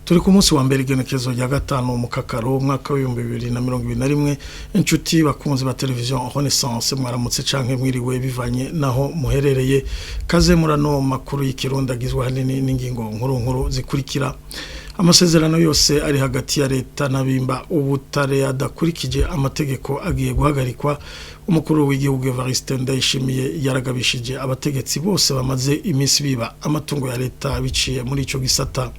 Turi ku munsi wa mbere, igenekerezo rya 5 mu kakaro, umwaka w'2021. Inshuti bakunzi ba televiziyo Renaissance, mwaramutse canke mwiriwe bivanye naho muherereye. Kaze murano makuru y'ikirundi agizwe hanini n'ingingo nkuru nkuru zikurikira: amasezerano yose ari hagati ya leta n'abimba ubutare adakurikije amategeko agiye guhagarikwa. Umukuru w'igihugu Evariste Ndayishimiye yaragabishije abategetsi bose bamaze iminsi biba amatungo ya leta biciye muri ico gisata.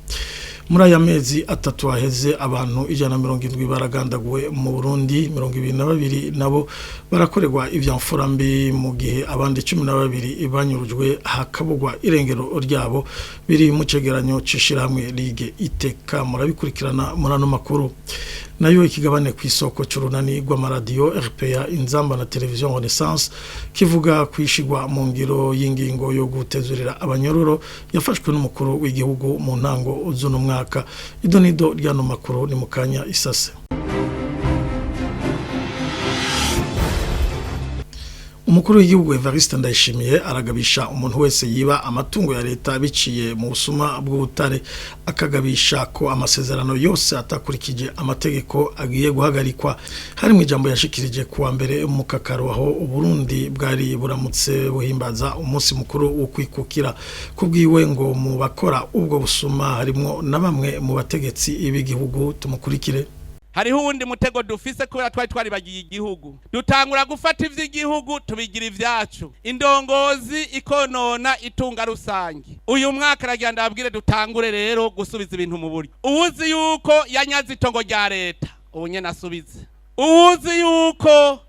Muri aya mezi 3 aheze, abantu 170 baragandaguwe mu Burundi, 22 nabo barakorerwa ivyamfura mbi, mu gihe abandi 12 banyurujwe hakabugwa irengero ryabo. Biri mu cegeranyo c'ishirahamwe Ligue Iteka. Murabikurikirana muri ano makuru. Nayo ikigabane ku isoko c'urunani rw'amaradiyo RPA Inzamba na Television Renaissance kivuga kwishigwa mu ngiro y'ingingo yo gutezurira abanyororo yafashwe n'umukuru w'igihugu mu ntango z'uno mwaka. Idonido ry'ano makuru ni mukanya isase. Umukuru w'igihugu Evariste Ndayishimiye aragabisha umuntu wese yiba amatungo ya leta biciye mu busuma bw'ubutare, akagabisha ko amasezerano yose atakurikije amategeko agiye guhagarikwa. Hari mu ijambo yashikirije kuwa mbere mu kakaro, aho Burundi bwari buramutse buhimbaza umunsi mukuru wo kwikukira. Kubwiwe ngo mu bakora ubwo busuma harimwo na bamwe mu bategetsi b'igihugu. Tumukurikire. Hariho uwundi mutego dufise kubera twari twaribagiye igihugu, dutangura gufata ivy'igihugu tubigira ivyacu, indongozi ikonona itunga rusange. Uyu mwaka aragira ndababwire dutangure rero gusubiza ibintu mu buryo. Uwuzi yuko yanyaze itongo rya leta, ubu nyene asubize. Uwuzi yuko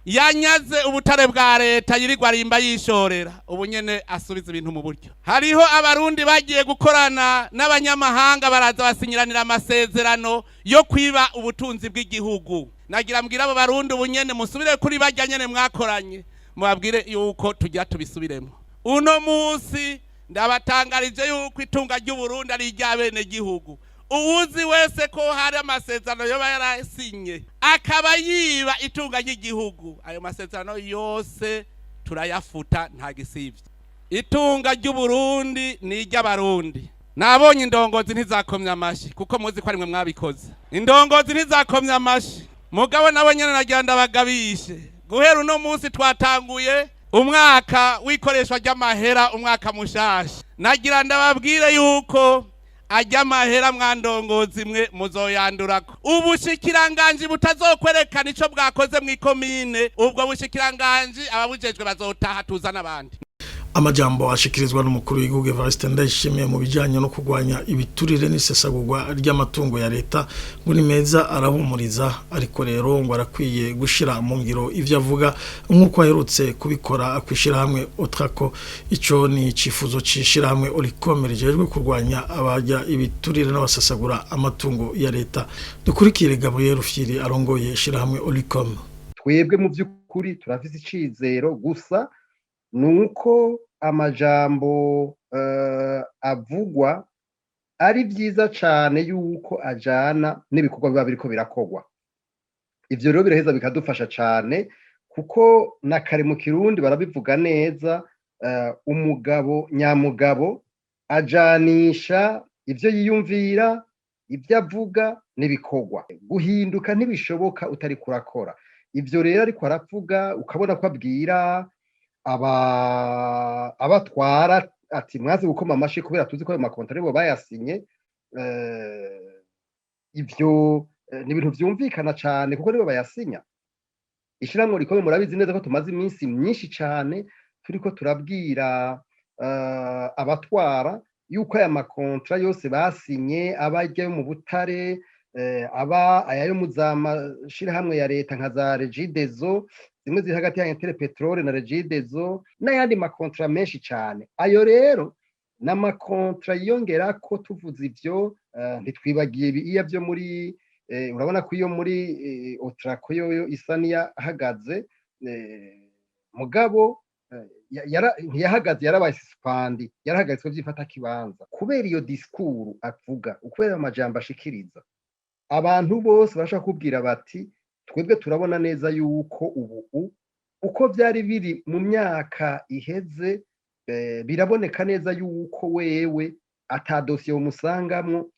yanyaze ubutare bwa leta yirirwa arimba yishorera, ubu nyene asubiza ibintu mu buryo. Hariho abarundi bagiye gukorana n'abanyamahanga, baraza basinyiranira amasezerano yo kwiba ubutunzi bw'igihugu. Nagira mbwira abo barundi, ubu nyene musubire kuri barya nyene mwakoranye, mubabwire yuko tugira tubisubiremo. Uno munsi ndabatangarije yuko itunga ry'Uburundi ari iry'abenegihugu. Uwuzi wese ko hari amasezerano yoba yarasinye akaba yiba itunga ry'igihugu, ayo masezerano yose turayafuta, nta gisivye. Itunga ry'Uburundi ni iry'abarundi. Nabonye indongozi ntizakomye amashi, kuko muzi ko arimwe mwabikoze. Indongozi ntizakomye amashi, mugabo nabo nyene nagira ndabagabishe. Guhera uno munsi twatanguye umwaka w'ikoreshwa ry'amahera, umwaka mushasha. Nagira ndababwire yuko ajya amahera mwandongozi mwe muzoyandurako. Ubushikiranganji butazokwerekana ico bwakoze mw'ikomine, ubwo bushikiranganji ababujejwe bazotaha, tuza n'abandi. Amajambo ashikirizwa n'umukuru w'igihugu Evariste Ndayishimiye mu bijanye no kurwanya ibiturire n'isesagurwa ry'amatungo ya leta ngo ni meza, arahumuriza, ariko rero ngo arakwiye gushira mu ngiro ivyo avuga nk'uko aherutse kubikora kwishira hamwe Otrako. Ico ni icifuzo cishira hamwe Olicom rijejwe kurwanya abajya ibiturire n'abasesagura amatungo ya leta. Dukurikire Gabriel Rufyiri arongoye shira hamwe Olicom. Twebwe mu by'ukuri turafise icizero, gusa nuko amajambo avugwa ari byiza cyane yuko ajana n'ibikorwa biba biriko birakogwa. Ivyo rero biraheza bikadufasha cyane, kuko na kare mu kirundi barabivuga neza, umugabo nyamugabo ajanisha ivyo yiyumvira, ibyo avuga n'ibikorwa. Guhinduka ntibishoboka utari kurakora. Ivyo rero ariko aravuga, ukabona ko abwira abatwara ati mwaze gukoma amashi kubera tuzi ko ayo makontra aribo bayasinye. Ivyo ni ibintu vyumvikana cane kuko nibo bayasinya. Ishiramwe rikomeye, murabizi neza ko tumaze iminsi myinshi cane turiko turabwira abatwara yuko aya makontra yose basinye, aba ajya mu butare, aba ayayo mu za mashirahamwe ya leta nka za Regideso, zimwe ziri hagati ya Interpetrol na Regideso, n'ayandi makontra menshi cyane. Ayo rero n'amakontra yiyongera ko tuvuze ivyo, ntitwibagiye iya byo muri urabona ko iyo muri Otrako yoyo isa n'iyahagaze, mugabo ntiyahagaze, yarabaye suspendue, yarahagaritswe vy'ifatakibanza. Kubera iyo discours avuga, kubera amajambo ashikiriza, abantu bose barashobora kubwira bati twebwe turabona neza yuko ubu uko byari biri mu myaka iheze, biraboneka neza yuko wewe ata dosiye umusangamwo.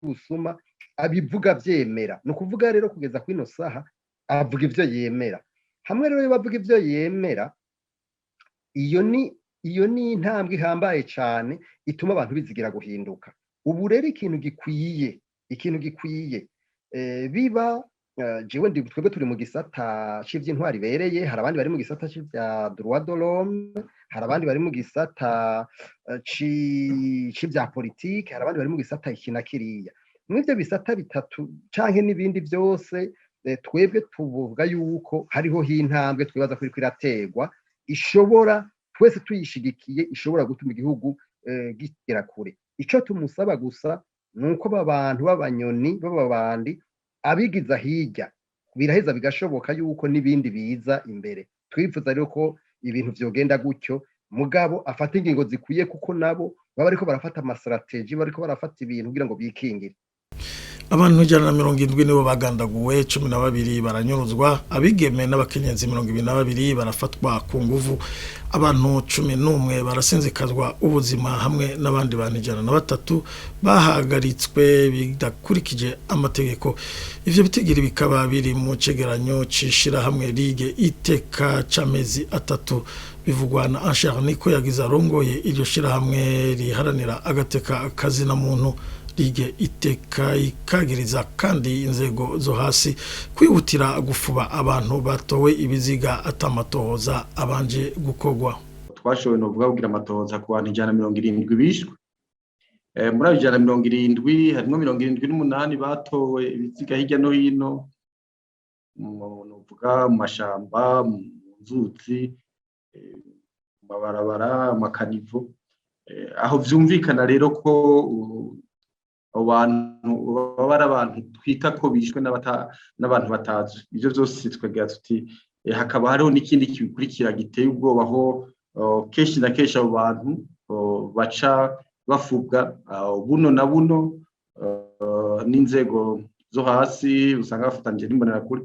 vy'ubusuma abivuga vyemera. Ni ukuvuga rero kugeza kw'ino saha avuga ivyo yemera. Hamwe rero bavuga ivyo yemera, iyo ni intambwe ihambaye cane ituma abantu bizigira guhinduka. Ubu rero ikintu gikwiye biba jewe ndi, twebwe turi mu gisata c'ivy'intwari ibereye, hari abandi bari mu gisata c'ivya droit de l'homme, hari abandi bari mu gisata c'ivya politike, hari abandi bari mu gisata iki na kiriya. Mw'ivyo bisata bitatu canke n'ibindi vyose, twebwe tuvuga yuko hariho intambwe twibaza ko iriko iraterwa, ishobora, twese tuyishigikiye, ishobora gutuma igihugu gigera kure. Ico tumusaba gusa ni uko aba bantu b'abanyoni b'ababandi abigiza hirya, biraheza bigashoboka yuko n'ibindi biza imbere. Twifuza rero ko ibintu vyogenda gutyo, mugabo afata ingingo zikwiye, kuko nabo baba bariko barafata ama stratégies, bariko barafata ibintu kugira ngo bikingire. Abantu 170 nibo bagandaguwe, 12 baranyuruzwa, abigeme n'abakenyezi 22 barafatwa ku nguvu, abantu 11 barasinzikazwa ubuzima, hamwe n'abandi bantu 103 bahagaritswe bidakurikije amategeko. Ivyo bitigiri bikaba biri mu cegeranyo c'ishirahamwe Ligue Iteka c'amezi 3. Bivugwa na Ancher Niko yagize, arongoye iryo shirahamwe riharanira agateka kazina muntu Ligue Iteka. Ikagiriza kandi inzego zo hasi kwihutira gufuba abantu batowe ibiziga atamatohoza abanje gukorwa. Twashoboye, novuga, kugira amatohoza ku bantu 170 bishwe. Muri abo 170 harimwo 78 batowe ibiziga hirya no hino, novuga mu mashamba, mu nzuzi, mu mabarabara, mu ma caniveaux. Aho vyumvikana rero ko abo bantu baba ari abantu twita ko bishwe n'abantu batazwi. Ivyo vyose tukagira tuti hakaba hariho n'ikindi kibikurikira giteye ubwoba, aho kenshi na kenshi abo bantu baca bafubwa buno na buno n'inzego zo hasi, usanga bafatanije n'imbonerakure,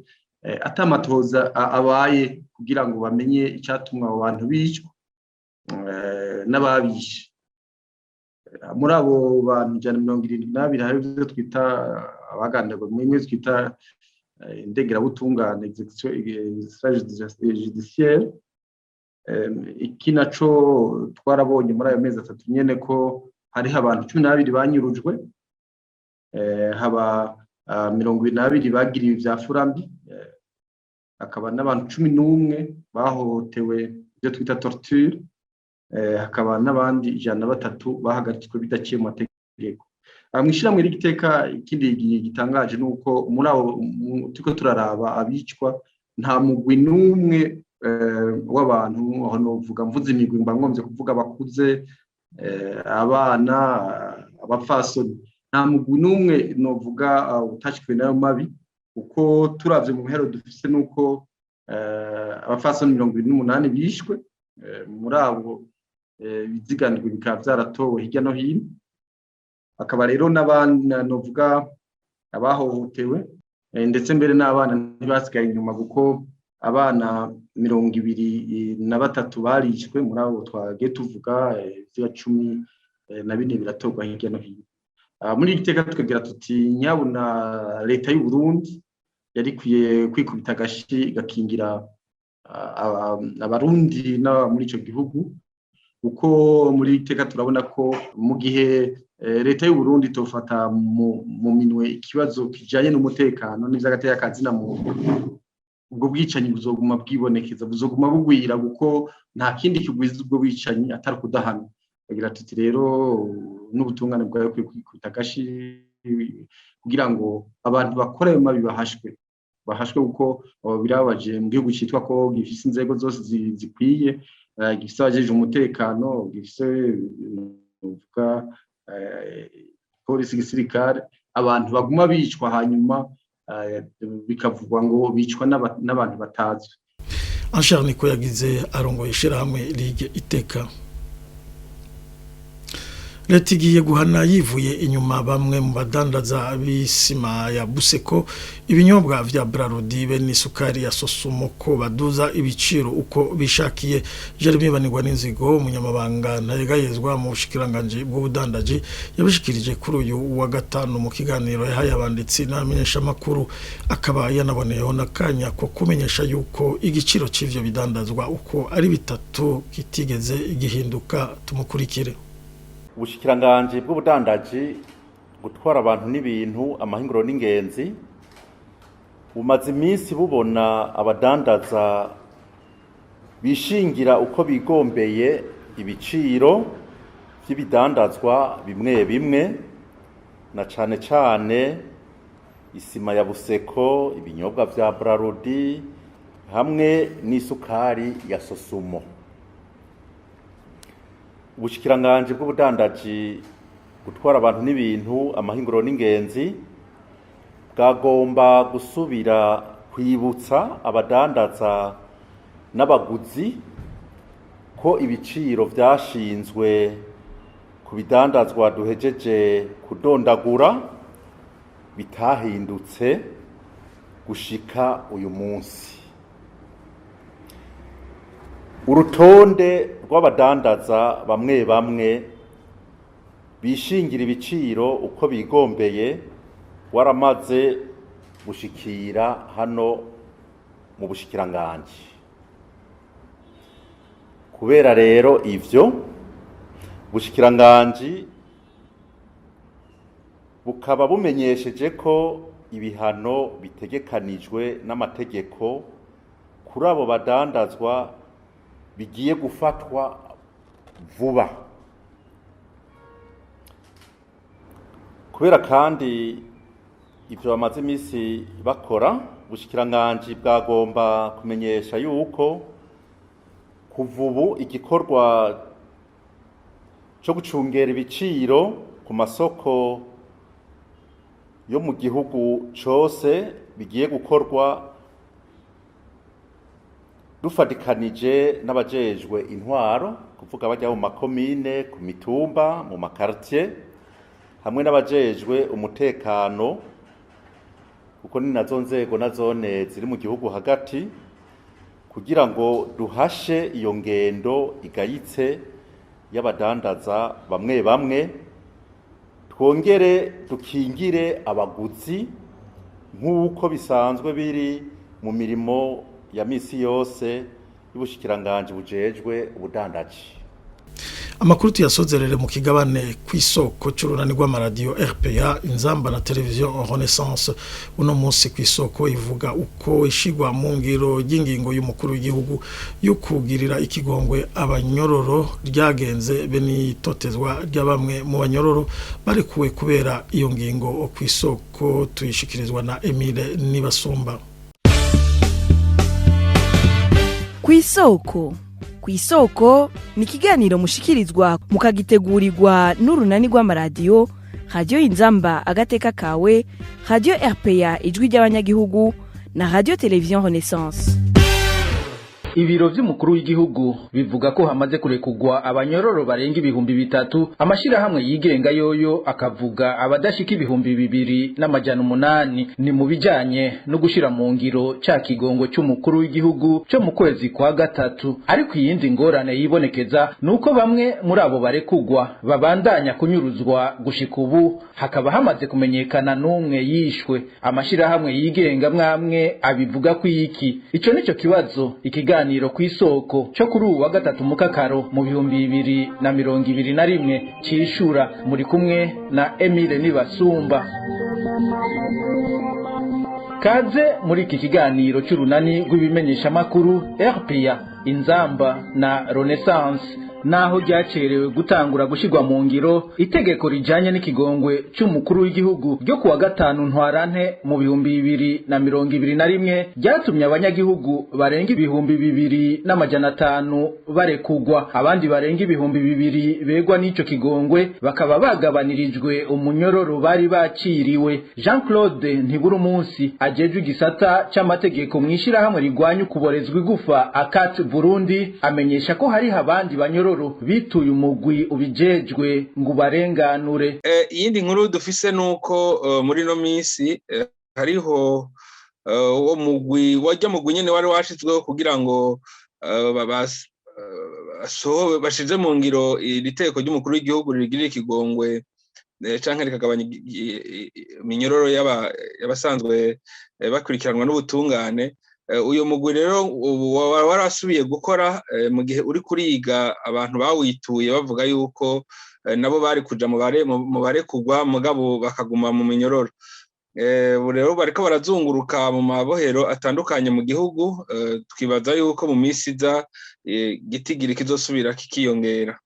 ata matohoza abaye kugira ngo bamenye icatumwa abo bantu bicwa n'ababishe. Muri abo bantu 172 hari ivyo twita abagandarwa muri imwe twita indengerabutungane, exécution judiciaire. Iki naco twarabonye muri ayo mezi 3 nyene ko hariho abantu 12 banyurujwe, haba 22 bagiriwe ivya furambi, hakaba n'abantu 11 bahohotewe ibyo twita torture, hakaba n'abandi 103 bahagaritswe bidaciye mu mategeko. Mw'ishirahamwe ry'Iteka, ikindi gitangaje ni uko muri abo turiko turaraba abicwa, nta mugwi n'umwe w'abantu, aho novuga, mvuze imigwi mba ngomvye kuvuga abakuze, abana, abapfasoni, nta mugwi n'umwe novuga utashikiwe n'ayo mabi, kuko turavye mu bihero dufise nuko abapfasoni 28 bishwe, muri abo ibiziganirwa bikaba vyaratowe hirya no hino. Hakaba rero n'abana novuga abahohotewe, ndetse mbere n'abana ntibasigaye inyuma, kuko abana 23 barishwe muri abo twagiye tuvuga. Ibiziga 14 biratorwa hirya no hino. Muri iri teka tukagira tuti nyabuna leta y'u Burundi yari ikwiye kwikubita agashi, igakingira abarundi n'aba muri ico gihugu, kuko muri iri teka turabona ko mu gihe leta y'u Burundi itofata mu minwe ikibazo kijanye n'umutekano n'ivy'agateka kazina muntu, ubwo bwicanyi buzoguma bwibonekeza, buzoguma bugwira, kuko nta kindi kigwiza ubwo bwicanyi atari kudahana. Bagira tuti rero n'ubutungane bwawe bukwiye kwikubita agashi kugira ngo abantu bakora ayo mabi bahashwe, kuko birababaje mu gihugu citwa ko gifise inzego zose zikwiye, gifise abajejwe umutekano, gifise uvuga polisi, gisirikare, abantu baguma bicwa, hanyuma bikavugwa ngo bicwa n'abantu batazwi. Ancher Niko yagize, arongoye ishirahamwe Ligue Iteka. Leta igiye guhana yivuye inyuma bamwe mu badandaza b'isima ya Buseko, ibinyobwa vya Brarudi be n'isukari ya Sosumo ko baduza ibiciro uko bishakiye. Jeremy Banigwa n'inzigo, umunyamabanga ntayegayezwa mu bushikiranganje bw'ubudandaji, yabishikirije kuri uyu wa gatanu mu kiganiro yahaye abanditsi n'abamenyeshamakuru, akaba yanaboneyeho n'akanya ko kumenyesha yuko igiciro c'ivyo bidandazwa uko ari bitatu kitigeze gihinduka. Tumukurikire. Ubushikiranganji bw'ubudandaji, gutwara abantu n'ibintu, amahinguro n'ingenzi bumaze iminsi bubona abadandaza bishingira uko bigombeye ibiciro by'ibidandazwa bimwe bimwe, na cane cane isima ya Buseko, ibinyobwa vya Brarudi hamwe n'isukari ya Sosumo. Ubushikiranganji bw'ubudandaji, gutwara abantu n'ibintu, amahinguro n'ingenzi bwagomba gusubira kwibutsa abadandaza n'abaguzi ko ibiciro vyashinzwe ku bidandazwa duhejeje kudondagura bitahindutse gushika uyu munsi. Urutonde rw'abadandaza bamwe bamwe bishingira ibiciro uko bigombeye waramaze gushikira hano mu bushikiranganji. Kubera rero ivyo, bushikiranganji bukaba bumenyesheje ko ibihano bitegekanijwe n'amategeko kuri abo badandazwa bigiye gufatwa vuba. Kubera kandi ivyo bamaze imisi bakora, ubushikiranganji bwagomba kumenyesha yuko kuva ubu igikorwa co gucungera ibiciro ku masoko yo mu gihugu cose bigiye gukorwa dufatikanije n'abajejwe intwaro, kuvuga bajya mu makomine, ku mitumba, mu makartier, hamwe n'abajejwe umutekano, kuko ni nazo nzego na zone ziri mu gihugu hagati, kugira ngo duhashe iyo ngendo igayitse y'abadandaza bamwe bamwe, twongere dukingire abaguzi nk'uko bisanzwe biri mu mirimo ya misi yose y'ubushikiranganji bujejwe ubudandaji. Amakuru tuyasozerere mu kigabane kw'isoko c'urunani rw'amaradiyo RPA, Inzamba na Televiziyo Renaissance. Uno munsi kw'isoko ivuga uko ishigwa mu ngiro ry'ingingo y'umukuru w'igihugu yo kugirira ikigongwe abanyororo ryagenze, be n'itotezwa rya bamwe mu banyororo barekuwe kubera iyo ngingo. Kw'isoko tuyishikirizwa na Emile Nibasumba. Kw'isoko, kw'isoko ni ikiganiro mushikirizwa mukagitegurirwa n'urunani rw'amaradiyo Radiyo Inzamba Agateka Kawe, Radiyo RPA Ijwi ry'Abanyagihugu na Radiyo Televiziyo Renaissance. Ibiro vy'umukuru w'igihugu bivuga ko hamaze kurekugwa abanyororo barenga 3000. Amashirahamwe yigenga yoyo akavuga abadashika 2800. Ni mu bijanye no gushira mu ngiro ca kigongo c'umukuru w'igihugu co mu kwezi kwa gatatu. Ariko iyindi ngorane yibonekeza nuko bamwe muri abo barekugwa babandanya kunyuruzwa. Gushika ubu hakaba hamaze kumenyekana n'umwe yishwe. Amashirahamwe yigenga mwamwe abivuga ko iki ico nico kibazo ikiganiro kw'isoko cyo kuri ubu wa gatatu mukakaro mu 2021 cishura. Muri kumwe na Emile Nibasumba. Kaze muri iki kiganiro cy'urunani rw'ibimenyeshamakuru RPA, Inzamba na Renaissance. Naho ryacerewe gutangura gushirwa mu ngiro itegeko rijanye n'ikigongwe c'umukuru w'igihugu ryo kuwa gatanu ntwarante mu 2021, ryatumye abanyagihugu barenga 2500 barekugwa, abandi barenga 2000 begwa n'ico kigongwe bakaba bagabanirijwe umunyororo bari bakiriwe. Jean Claude Ntiburumunsi, ajejwe igisata c'amategeko mw'ishirahamwe rigwanya ukuborezwa igufa Akat Burundi, amenyesha ko hariho abandi banyororo banyororo bituye umugwi ubijejwe ngo ubarenganure. Iyindi nkuru dufise nuko muri no minsi hariho uwo mugwi wajya mugwi nyene wari washizweho kugira ngo bashize mu ngiro iri teko ry'umukuru w'igihugu rigirira ikigongwe canke rikagabanya iminyororo y'abasanzwe bakurikiranwa n'ubutungane. Uyu mugwi rero ubu warasubiye gukora mu gihe uri kuriga abantu bawituye bavuga yuko nabo bari kuja mu barekugwa mugabo bakaguma mu minyororo. Ubu rero bariko barazunguruka mu mabohero atandukanye mu gihugu, twibaza yuko mu minsi iza igitigiri kizosubira kikiyongera.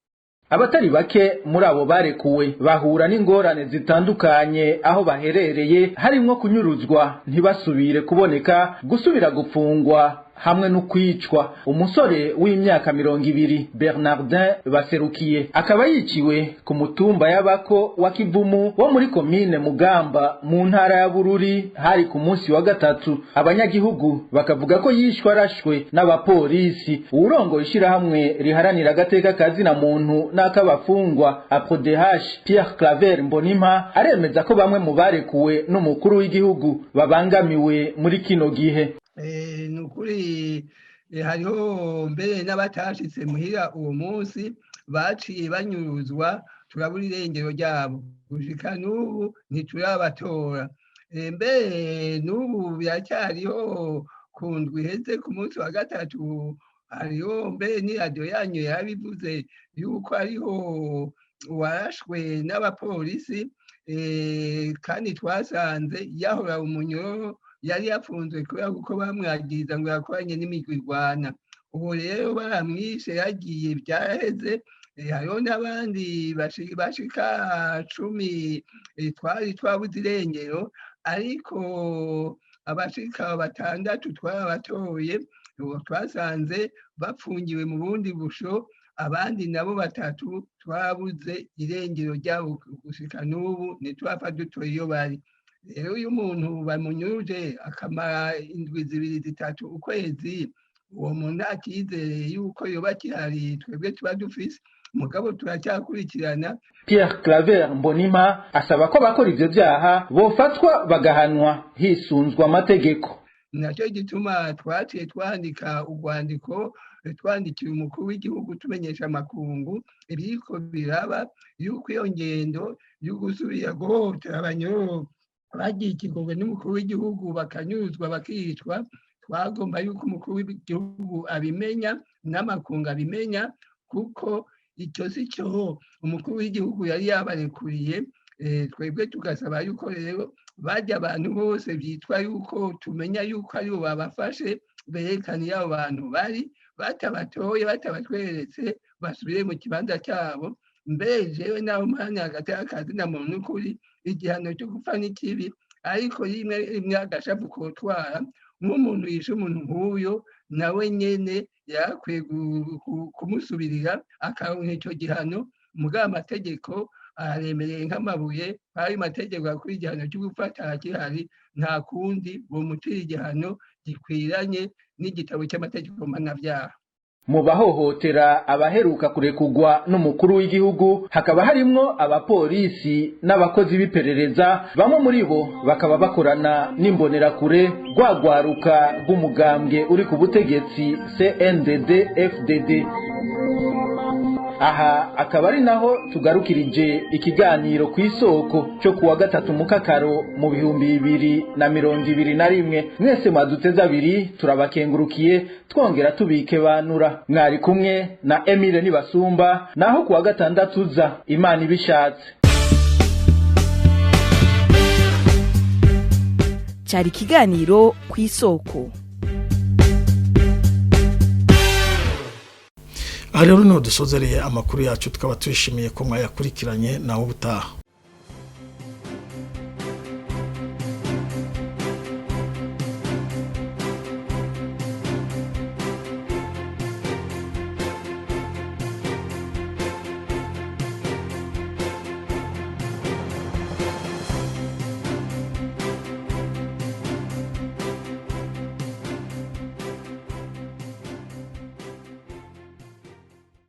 Abatari bake muri abo barekuwe bahura n'ingorane zitandukanye aho baherereye, harimwo kunyuruzwa ntibasubire kuboneka, gusubira gufungwa hamwe no kwicwa. Umusore w'imyaka 20 Bernardin Baserukiye akaba yiciwe ku mutumba y'abako wa Kivumu wo muri komine Mugamba mu ntara ya Bururi, hari ku munsi wa gatatu. Abanyagihugu bakavuga ko yishwe arashwe n'abapolisi. Uwurongoye ishirahamwe riharanira agateka kazina muntu n'ak'abafungwa APRODH, Pierre Claver Mbonimpa, aremeza ko bamwe mu barekuwe n'umukuru w'igihugu babangamiwe muri kino gihe. Ni ukuri hariho mbere n'abatashitse muhira uwo munsi baciye banyuruzwa, turabura irengero ryabo, gushika n'ubu ntiturabatora. Mbere n'ubu biracyariho. Ku ndwi iheze ku munsi wa gatatu hariho mbere n'iradiyo yanyu yarabivuze yuko hariho uwarashwe n'abapolisi, kandi twasanze yahora umunyororo yari yafunzwe kubera kuko bamwagiriza ngo yakoranye n'imigwi irwana. Ubu rero baramwishe, yagiye, byaraheze. Hariho n'abandi bashika 10 twari twabuze irengero, ariko abashika 6 twarabatoye, ubu twasanze bapfungiwe mu bundi busho. Abandi nabo 3 twabuze irengero ryabo, gushika n'ubu ntitwapfa dutoye iyo bari. Rero iyo umuntu bamunyuruje akamara indwi 2, 3, ukwezi, uwo muntu nta cyizere yuko yoba akihari twebwe tuba dufise, mugabo turacyakurikirana. Pierre Claver Mbonimpa asaba ko abakora ivyo vyaha bofatwa bagahanwa hisunzwe amategeko. Nacyo gituma twaciye twandika urwandiko, twandikira umukuru w'igihugu, tumenyesha amakungu ibiriko biraba, yuko iyo ngendo yo gusubira guhohotera abanyororo bagiye ikigongwe n'umukuru w'igihugu bakanyuruzwa bakicwa, twagomba yuko umukuru w'igihugu abimenya n'amakungu abimenya, kuko icyo si cyo umukuru w'igihugu yari yabarekuriye. Twebwe tugasaba yuko rero bajya abantu bose byitwa yuko tumenya yuko aribo babafashe berekana iyo abo bantu bari, batabatoye batabatweretse basubire mu kibanza cyabo. Mbere jewe naho mpanya hagati y'akazi na muntu, n'ukuri igihano cyo gupfa ni kibi, ariko rimwe rimwe agashavu kotwara nk'umuntu yishe umuntu nk'uyo, nawe nyene yarakwiye kumusubirira akaronka icyo gihano. Mugabo amategeko araremereye nk'amabuye, ayo mategeko akora igihano cyo gufata arakihari, nta kundi bomutira igihano gikwiranye n'igitabo cy'amategeko mpanabyaha. Mu bahohotera abaheruka kurekugwa n'umukuru w'igihugu hakaba harimwo abapolisi n'abakozi b'iperereza, bamwe muri bo bakaba bakorana n'imbonerakure, rwagwaruka rw'umugambwe uri ku butegetsi CNDD FDD. Aha akaba ari naho tugarukirije ikiganiro ku isoko cyo kuwa gatatu mukakaro mu 2021. Mwese mwaduteze abiri turabakengurukiye, twongera tubike banura. Mwari kumwe na Emile Nibasumba, naho kuwa gatandatu uza Imana ibishatse. Cyari ikiganiro ku isoko. Aha rero niho dusozereye amakuru yacu, tukaba tuyishimiye ko mwayakurikiranye. Nawe ubutaha.